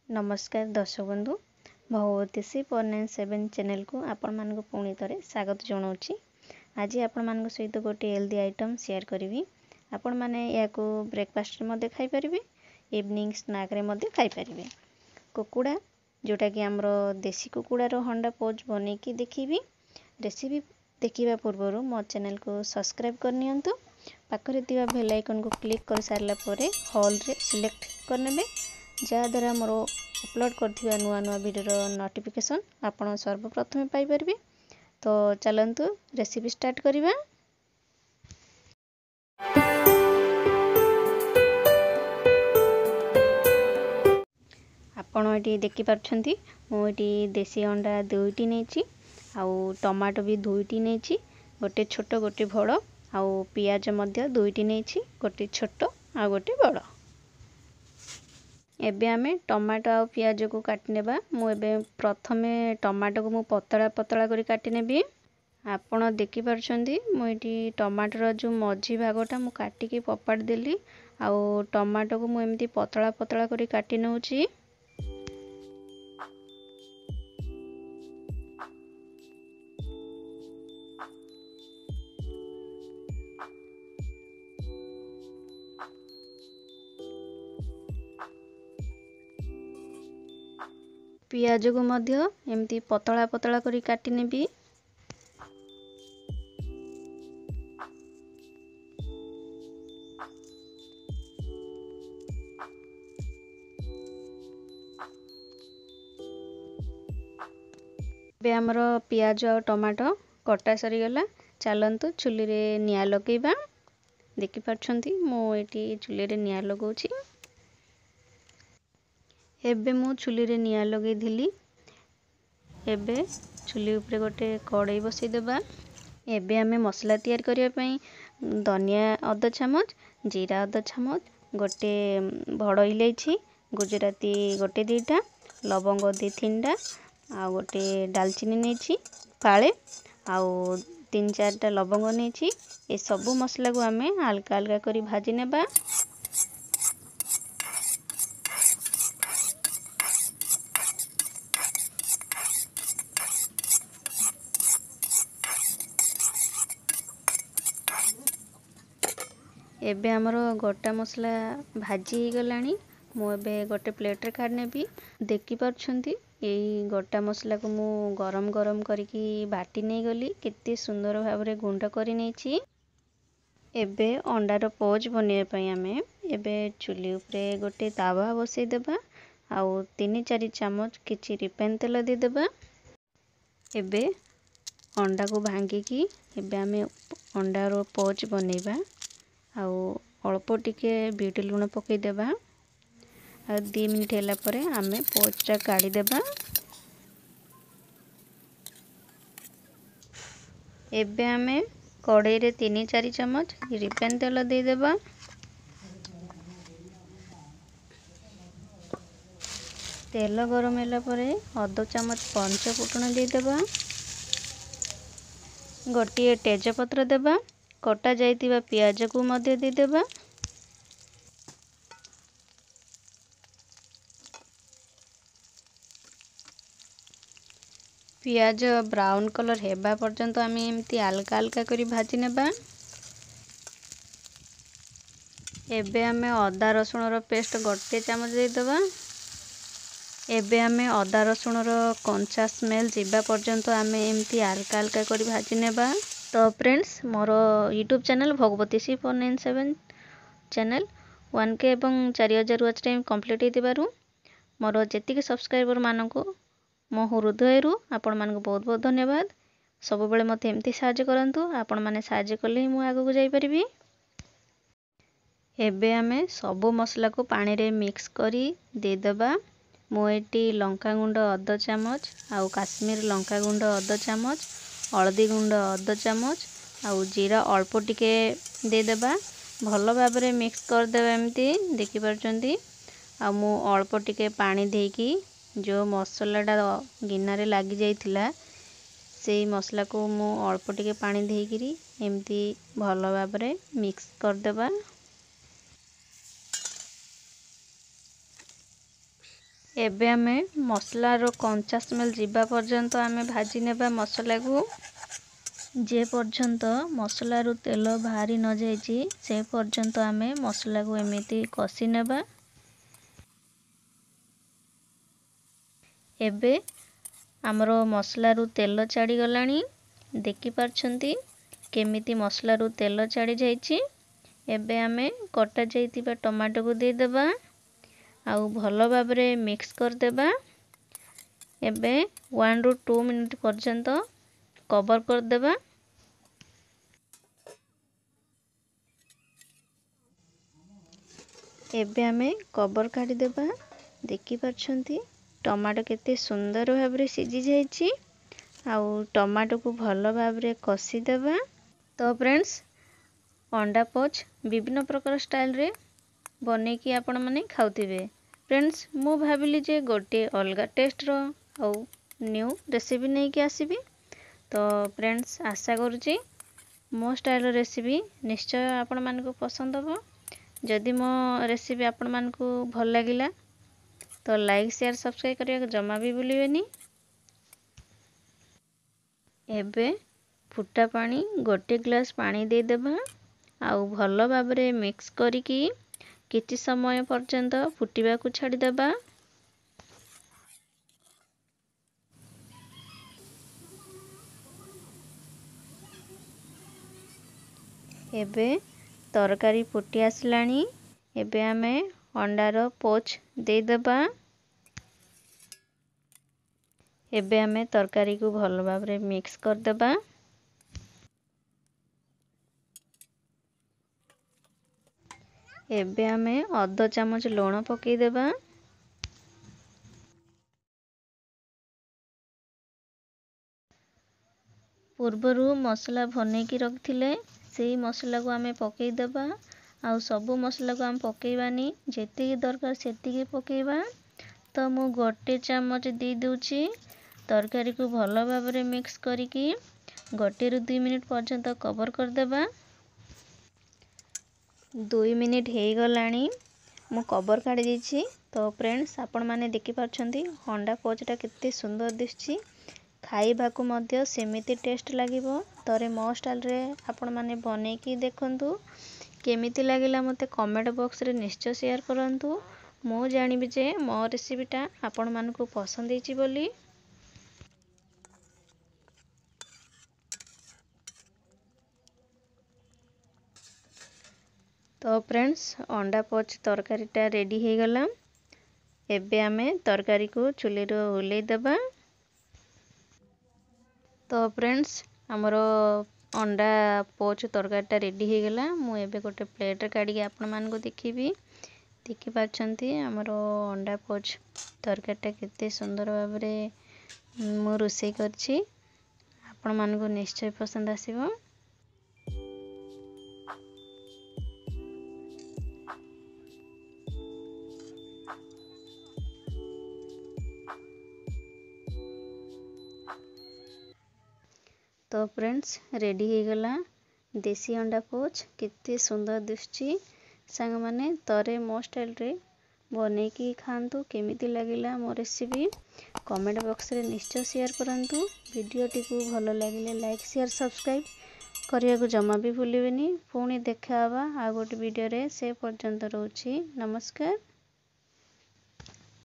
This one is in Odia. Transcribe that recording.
ନମସ୍କାର ଦର୍ଶକ ବନ୍ଧୁ, ଭଗବତୀ ସି 497 ଚ୍ୟାନେଲକୁ ଆପଣମାନଙ୍କୁ ପୁଣି ଥରେ ସ୍ୱାଗତ ଜଣାଉଛି। ଆଜି ଆପଣମାନଙ୍କ ସହିତ ଗୋଟିଏ ହେଲ୍ଦି ଆଇଟମ୍ ସେୟାର କରିବି। ଆପଣମାନେ ଏହାକୁ ବ୍ରେକଫାଷ୍ଟରେ ମଧ୍ୟ ଖାଇପାରିବେ, ଇଭିନିଂ ସ୍ନାକ୍ରେ ମଧ୍ୟ ଖାଇପାରିବେ। କୁକୁଡ଼ା, ଯେଉଁଟାକି ଆମର ଦେଶୀ କୁକୁଡ଼ାର ହଣ୍ଡା ପୋଚ୍ ବନେଇକି ଦେଖିବି। ରେସିପି ଦେଖିବା ପୂର୍ବରୁ ମୋ ଚ୍ୟାନେଲକୁ ସବସ୍କ୍ରାଇବ୍ କରିନିଅନ୍ତୁ। ପାଖରେ ଥିବା ବେଲ୍ ଆଇକନ୍କୁ କ୍ଲିକ୍ କରିସାରିଲା ପରେ ହଲ୍ରେ ସିଲେକ୍ଟ କରିନେବେ, ଯାହାଦ୍ୱାରା ମୋର ଅପଲୋଡ଼ କରିଥିବା ନୂଆ ନୂଆ ଭିଡ଼ିଓର ନୋଟିଫିକେସନ୍ ଆପଣ ସର୍ବପ୍ରଥମେ ପାଇପାରିବେ। ତ ଚାଲନ୍ତୁ ରେସିପି ଷ୍ଟାର୍ଟ କରିବା। ଆପଣ ଏଠି ଦେଖିପାରୁଛନ୍ତି, ମୁଁ ଏଠି ଦେଶୀ ଅଣ୍ଡା 2ଟି ନେଇଛି ଆଉ ଟମାଟୋ ବି 2ଟି ନେଇଛି, ଗୋଟେ ଛୋଟ ଗୋଟେ ବଡ଼, ଆଉ ପିଆଜ ମଧ୍ୟ 2ଟି ନେଇଛି, ଗୋଟେ ଛୋଟ ଆଉ ଗୋଟେ ବଡ଼। ଏବେ ଆମେ ଟମାଟୋ ଆଉ ପିଆଜକୁ କାଟି ନେବା। ମୁଁ ଏବେ ପ୍ରଥମେ ଟମାଟୋକୁ ମୁଁ ପତଳା ପତଳା କରି କାଟି ନେବି। ଆପଣ ଦେଖିପାରୁଛନ୍ତି, ମୁଁ ଏଠି ଟମାଟୋର ଯେଉଁ ମଝି ଭାଗଟା ମୁଁ କାଟିକି ଫୋପାଡ଼ି ଦେଲି, ଆଉ ଟମାଟୋକୁ ମୁଁ ଏମିତି ପତଳା ପତଳା କରି କାଟି ନେଉଛି। ପିଆଜକୁ ମଧ୍ୟ ଏମିତି ପତଳା ପତଳା କରି କାଟି ନେବି। ଏବେ ଆମର ପିଆଜ ଆଉ ଟମାଟୋ କଟା ସରିଗଲା। ଚାଲନ୍ତୁ ଚୁଲିରେ ନିଆଁ ଲଗେଇବା। ଦେଖିପାରୁଛନ୍ତି, ମୁଁ ଏଠି ଚୁଲିରେ ନିଆଁ ଲଗାଉଛି। ଏବେ ମୁଁ ଚୁଲିରେ ନିଆଁ ଲଗେଇଥିଲି। ଏବେ ଚୁଲି ଉପରେ ଗୋଟେ କଡ଼େଇ ବସେଇଦେବା। ଏବେ ଆମେ ମସଲା ତିଆରି କରିବା ପାଇଁ ଧନିଆ ଅଧ ଚାମଚ, ଜିରା ଅଧ ଚାମଚ, ଗୋଟେ ବଡ଼ ଇଲାଇଚି, ଗୁଜୁରାତି ଗୋଟେ 2ଟା, ଲବଙ୍ଗ 2 3ଟା, ଆଉ ଗୋଟେ ଡାଲଚିନି ନେଇଛି ଫାଳେ, ଆଉ 3 4ଟା ଲବଙ୍ଗ ନେଇଛି। ଏସବୁ ମସଲାକୁ ଆମେ ହାଲକା ହାଲକା କରି ଭାଜି ନେବା। ଏବେ ଆମର ଗୋଟା ମସଲା ଭାଜି ହେଇଗଲାଣି। ମୁଁ ଏବେ ଗୋଟେ ପ୍ଲେଟ୍ରେ କାଢ଼ି ନେବି। ଦେଖିପାରୁଛନ୍ତି, ଏଇ ଗୋଟା ମସଲାକୁ ମୁଁ ଗରମ ଗରମ କରିକି ବାଟି ନେଇଗଲି, କେତେ ସୁନ୍ଦର ଭାବରେ ଗୁଣ୍ଡ କରି ନେଇଛି। ଏବେ ଅଣ୍ଡାର ପୋଚ୍ ବନେଇବା ପାଇଁ ଆମେ ଏବେ ଚୁଲି ଉପରେ ଗୋଟେ ତାୱା ବସେଇଦେବା ଆଉ 3 4 ଚାମଚ କିଛି ରିଫାଇନ୍ ତେଲ ଦେଇଦେବା। ଏବେ ଅଣ୍ଡାକୁ ଭାଙ୍ଗିକି ଏବେ ଆମେ ଅଣ୍ଡାର ପୋଚ୍ ବନେଇବା, ଆଉ ଅଳ୍ପ ଟିକେ ବିଟ୍ ଲୁଣ ପକାଇଦେବା। ଆଉ 2 ମିନିଟ୍ ହେଲା ପରେ ଆମେ ପୋଚ୍ଟା କାଢ଼ିଦେବା। ଏବେ ଆମେ କଡ଼େଇରେ 3 4 ଚାମଚ ରିଫାଇନ୍ ତେଲ ଦେଇଦେବା। ତେଲ ଗରମ ହେଲା ପରେ ଅଧ ଚାମଚ ପଞ୍ଚ ଫୁଟଣ ଦେଇଦେବା, ଗୋଟିଏ ତେଜପତ୍ର ଦେବା, କଟା ଯାଇଥିବା ପିଆଜକୁ ମଧ୍ୟ ଦେଇଦେବା। ପିଆଜ ବ୍ରାଉନ୍ କଲର୍ ହେବା ପର୍ଯ୍ୟନ୍ତ ଆମେ ଏମିତି ହାଲକା ହାଲକା କରି ଭାଜି ନେବା। ଏବେ ଆମେ ଅଦା ରସୁଣର ପେଷ୍ଟ 1 ଚାମଚ ଦେଇଦେବା। ଏବେ ଆମେ ଅଦା ରସୁଣର କଞ୍ଚା ସ୍ମେଲ୍ ଯିବା ପର୍ଯ୍ୟନ୍ତ ଆମେ ଏମିତି ହାଲକା ହାଲକା କରି ଭାଜି ନେବା। ତ ଫ୍ରେଣ୍ଡସ୍, ମୋର YouTube channel Bhagabati C 497 channel 1K ଏବଂ 4000 ୱାଚ୍ ଟାଇମ୍ କମ୍ପ୍ଲିଟ୍ ହେଇଥିବାରୁ ମୋର ଯେତିକି ସବସ୍କ୍ରାଇବର୍ମାନଙ୍କୁ ମୋ ହୃଦୟରୁ ଆପଣମାନଙ୍କୁ ବହୁତ ବହୁତ ଧନ୍ୟବାଦ। ସବୁବେଳେ ମୋତେ ଏମିତି ସାହାଯ୍ୟ କରନ୍ତୁ, ଆପଣମାନେ ସାହାଯ୍ୟ କଲେ ହିଁ ମୁଁ ଆଗକୁ ଯାଇପାରିବି। ଏବେ ଆମେ ସବୁ ମସଲାକୁ ପାଣିରେ ମିକ୍ସ କରି ଦେଇଦେବା। ମୁଁ ଏଠି ଲଙ୍କାଗୁଣ୍ଡ ଅଧ ଚାମଚ, ଆଉ କାଶ୍ମୀର ଲଙ୍କାଗୁଣ୍ଡ ଅଧ ଚାମଚ, ହଳଦୀ ଗୁଣ୍ଡ ଅଧ ଚାମଚ, ଆଉ ଜିରା ଅଳ୍ପ ଟିକେ ଦେଇଦେବା। ଭଲ ଭାବରେ ମିକ୍ସ କରିଦେବା ଏମିତି, ଦେଖିପାରୁଛନ୍ତି। ଆଉ ମୁଁ ଅଳ୍ପ ଟିକେ ପାଣି ଦେଇକି ଯେଉଁ ମସଲାଟା ଗିନାରେ ଲାଗିଯାଇଥିଲା ସେଇ ମସଲାକୁ ମୁଁ ଅଳ୍ପ ଟିକେ ପାଣି ଦେଇକିରି ଏମିତି ଭଲ ଭାବରେ ମିକ୍ସ କରିଦେବା। ଏବେ ଆମେ ମସଲାର କଞ୍ଚା ସ୍ମେଲ୍ ଯିବା ପର୍ଯ୍ୟନ୍ତ ଆମେ ଭାଜି ନେବା ମସଲାକୁ। ଯେ ପର୍ଯ୍ୟନ୍ତ ମସଲାରୁ ତେଲ ବାହାରି ନଯାଇଛି, ସେ ପର୍ଯ୍ୟନ୍ତ ଆମେ ମସଲାକୁ ଏମିତି କଷି ନେବା। ଏବେ ଆମର ମସଲାରୁ ତେଲ ଛାଡ଼ିଗଲାଣି। ଦେଖିପାରୁଛନ୍ତି କେମିତି ମସଲାରୁ ତେଲ ଛାଡ଼ି ଯାଇଛି। ଏବେ ଆମେ କଟା ଯାଇଥିବା ଟମାଟୋକୁ ଦେଇଦେବା ଆଉ ଭଲ ଭାବରେ ମିକ୍ସ କରିଦେବା। ଏବେ 1ରୁ 2 ମିନିଟ୍ ପର୍ଯ୍ୟନ୍ତ କଭର୍ କରିଦେବା। ଏବେ ଆମେ କଭର୍ କାଢ଼ିଦେବା। ଦେଖିପାରୁଛନ୍ତି ଟମାଟୋ କେତେ ସୁନ୍ଦର ଭାବରେ ସିଝି ଯାଇଛି। ଆଉ ଟମାଟୋକୁ ଭଲ ଭାବରେ କଷିଦେବା। ତ ଫ୍ରେଣ୍ଡସ୍, ଅଣ୍ଡା ପୋଚ୍ ବିଭିନ୍ନ ପ୍ରକାର ଷ୍ଟାଇଲରେ ବନେଇକି ଆପଣମାନେ ଖାଉଥିବେ। ଫ୍ରେଣ୍ଡସ୍, ମୁଁ ଭାବିଲି ଯେ ଗୋଟିଏ ଅଲଗା ଟେଷ୍ଟର ଆଉ ନ୍ୟୁ ରେସିପି ନେଇକି ଆସିବି। ତ ଫ୍ରେଣ୍ଡସ୍, ଆଶା କରୁଛି ମୋ ଷ୍ଟାଇଲର ରେସିପି ନିଶ୍ଚୟ ଆପଣମାନଙ୍କୁ ପସନ୍ଦ ହେବ। ଯଦି ମୋ ରେସିପି ଆପଣମାନଙ୍କୁ ଭଲ ଲାଗିଲା, ତ ଲାଇକ୍, ସେୟାର, ସବସ୍କ୍ରାଇବ୍ କରିବାକୁ ଜମା ବି ଭୁଲିବେନି। ଏବେ ଫୁଟା ପାଣି 1 ଗ୍ଲାସ୍ ପାଣି ଦେଇଦେବା ଆଉ ଭଲ ଭାବରେ ମିକ୍ସ କରିକି କିଛି ସମୟ ପର୍ଯ୍ୟନ୍ତ ଫୁଟିବାକୁ ଛାଡ଼ିଦେବା। ଏବେ ତରକାରୀ ଫୁଟି ଆସିଲାଣି। ଏବେ ଆମେ ଅଣ୍ଡାର ପୋଚ୍ ଦେଇଦେବା। ଏବେ ଆମେ ତରକାରୀକୁ ଭଲ ଭାବରେ ମିକ୍ସ କରିଦେବା। ଏବେ ଆମେ ଅଧ ଚାମଚ ଲୁଣ ପକାଇଦେବା। ପୂର୍ବରୁ ମସଲା ବନେଇକି ରଖିଥିଲେ, ସେଇ ମସଲାକୁ ଆମେ ପକାଇଦେବା। ଆଉ ସବୁ ମସଲାକୁ ଆମେ ପକାଇବାନି, ଯେତିକି ଦରକାର ସେତିକି ପକାଇବା। ତ ମୁଁ 1 ଚାମଚ ଦେଇଦେଉଛି। ତରକାରୀକୁ ଭଲ ଭାବରେ ମିକ୍ସ କରିକି 1ରୁ 2 ମିନିଟ୍ ପର୍ଯ୍ୟନ୍ତ କଭର୍ କରିଦେବା। 2 ମିନିଟ୍ ହେଇଗଲାଣି, ମୁଁ କଭର୍ କାଢ଼ି ଦେଇଛି। ତ ଫ୍ରେଣ୍ଡସ୍, ଆପଣମାନେ ଦେଖିପାରୁଛନ୍ତି ଅଣ୍ଡା ପୋଚଟା କେତେ ସୁନ୍ଦର ଦିଶୁଛି। ଖାଇବାକୁ ମଧ୍ୟ ସେମିତି ଟେଷ୍ଟ ଲାଗିବ। ଥରେ ମୋ ଷ୍ଟାଇଲରେ ଆପଣମାନେ ବନେଇକି ଦେଖନ୍ତୁ। କେମିତି ଲାଗିଲା ମୋତେ କମେଣ୍ଟ ବକ୍ସରେ ନିଶ୍ଚୟ ସେୟାର କରନ୍ତୁ। ମୁଁ ଜାଣିବି ଯେ ମୋ ରେସିପିଟା ଆପଣମାନଙ୍କୁ ପସନ୍ଦ ହେଇଛି ବୋଲି। ତ ଫ୍ରେଣ୍ଡସ୍, ଅଣ୍ଡା ପୋଚ୍ ତରକାରୀଟା ରେଡ଼ି ହେଇଗଲା। ଏବେ ଆମେ ତରକାରୀକୁ ଚୁଲିରୁ ଓହ୍ଲେଇ ଦେବା। ତ ଫ୍ରେଣ୍ଡସ୍, ଆମର ଅଣ୍ଡା ପୋଚ୍ ତରକାରୀଟା ରେଡ଼ି ହେଇଗଲା। ମୁଁ ଏବେ ଗୋଟେ ପ୍ଲେଟ୍ରେ କାଢ଼ିକି ଆପଣମାନଙ୍କୁ ଦେଖିବି। ଦେଖିପାରୁଛନ୍ତି ଆମର ଅଣ୍ଡା ପୋଚ୍ ତରକାରୀଟା କେତେ ସୁନ୍ଦର ଭାବରେ ମୁଁ ରୋଷେଇ କରିଛି। ଆପଣମାନଙ୍କୁ ନିଶ୍ଚୟ ପସନ୍ଦ ଆସିବ। ତ ଫ୍ରେଣ୍ଡସ୍, ରେଡ଼ି ହେଇଗଲା ଦେଶୀ ଅଣ୍ଡା ପୋଚ୍। କେତେ ସୁନ୍ଦର ଦିଶୁଛି। ସାଙ୍ଗମାନେ, ଥରେ ମୋ ଷ୍ଟାଇଲରେ ବନେଇକି ଖାଆନ୍ତୁ। କେମିତି ଲାଗିଲା ମୋ ରେସିପି କମେଣ୍ଟ ବକ୍ସରେ ନିଶ୍ଚୟ ସେୟାର କରନ୍ତୁ। ଭିଡ଼ିଓଟିକୁ ଭଲ ଲାଗିଲେ ଲାଇକ୍, ସେୟାର, ସବସ୍କ୍ରାଇବ୍ କରିବାକୁ ଜମା ବି ଭୁଲିବେନି। ପୁଣି ଦେଖା ହେବା ଆଉ ଗୋଟେ ଭିଡ଼ିଓରେ। ସେ ପର୍ଯ୍ୟନ୍ତ ରହୁଛି, ନମସ୍କାର।